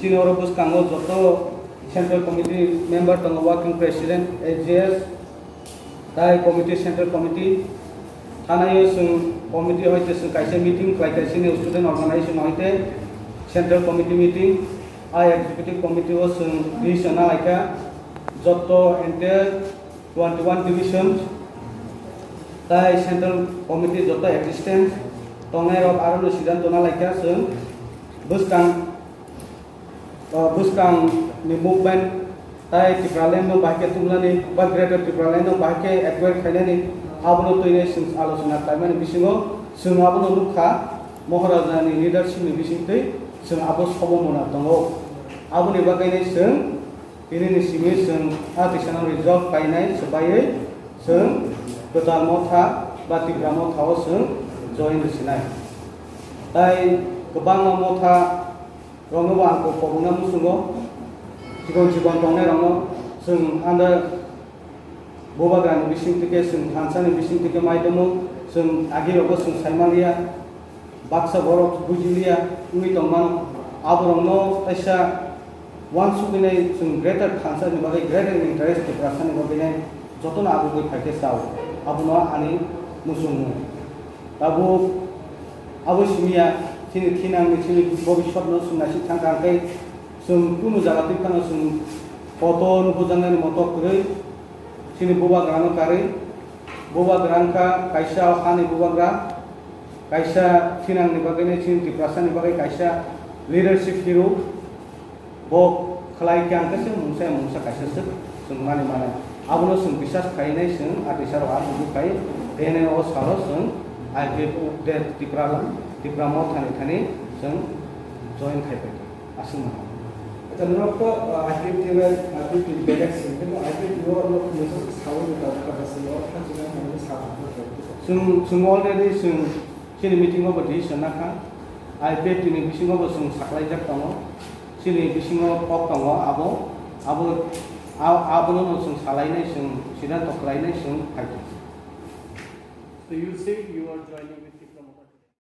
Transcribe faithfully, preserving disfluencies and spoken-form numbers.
Chini oro bwskango joto Central Committee member tongo, Working President, A G S, tai Committee, Central Committee. Thanaio chwng committee hoite chwng kaisa meeting khlaikha, chini student organization hoite Central Committee meeting. A Executive Committee o chwng decision nalaikha, joto entire twenty one division tai Central Committee joto existence tongnairok arono siddhanto nalaikha chwng bwskang uh, bwskang ni movement tai Tipraland no bahai khe tubunani ba Greater Tipraland no bahai khe acquire khainani, abono twi chwng alochona khlaimani bisingo chwng abono nukha, Maharaja ni leadership ni bisingtwi chwng abo sobo mona tongo. Aboni bagwi chwng tini ni simi chwng a tisano resolve kainai swbaiwi chwng kwtal motha ba Tipra motha o chwng join rwsinai. Tai kwbangma motha rokno bo ang kok kobongna muchungo, chikon chikon tongnai rokno chwng under bubagrani bising tike chwng thansa ni bising tike mai tomo, chwng agi rogo chwng sai manliya, baksa borok bujiliya wngwi tongmano, aborokno kaisa uansukgwi nai chwng greater thansa ni bagwi, greater interest Tiprasa ni bagwi nai jotono abugwi phaikhe chao, abono ani muchungmung. Tabuk abo simiya, chini thinangni, chini bobiswtno chwng naisik thangkha, hwnkhe chwng kunu jaga twi phano chwng poto nukhungjaknani motok kwrwi, chini bubagrano karwi. Bubagra wngkha kaisa hani bubagra, kaisa thinangni bagwi, chini Tiprasani bagwi kaisa leadership hero. Bo khlai khe ang khe se mungsa ya mungsa kaisa swk chwng mani mano. Abono chwng bisas khainai chwng a tisarok a buji khai, tene o salo chwng I P F de Tipra, Tipra Motha ni thani chwng join khai pai aswk mano. Acha norok to, uh, I P F T bai, I P F T belek sing, kintu I P F T o norok mungsa sawi ni tabuk kata sing, o kha chwng mani sa. Chwng, chwng already chwng chini meeting o bo decision nakha, I P F T ni bisingo bo chwng saklaijak tongo. Chini bisingo kok tongo abo, abo, a-, abono no chwng salainai, chwng siddhanto khlainai, chwng phaikha. So you say you are joining with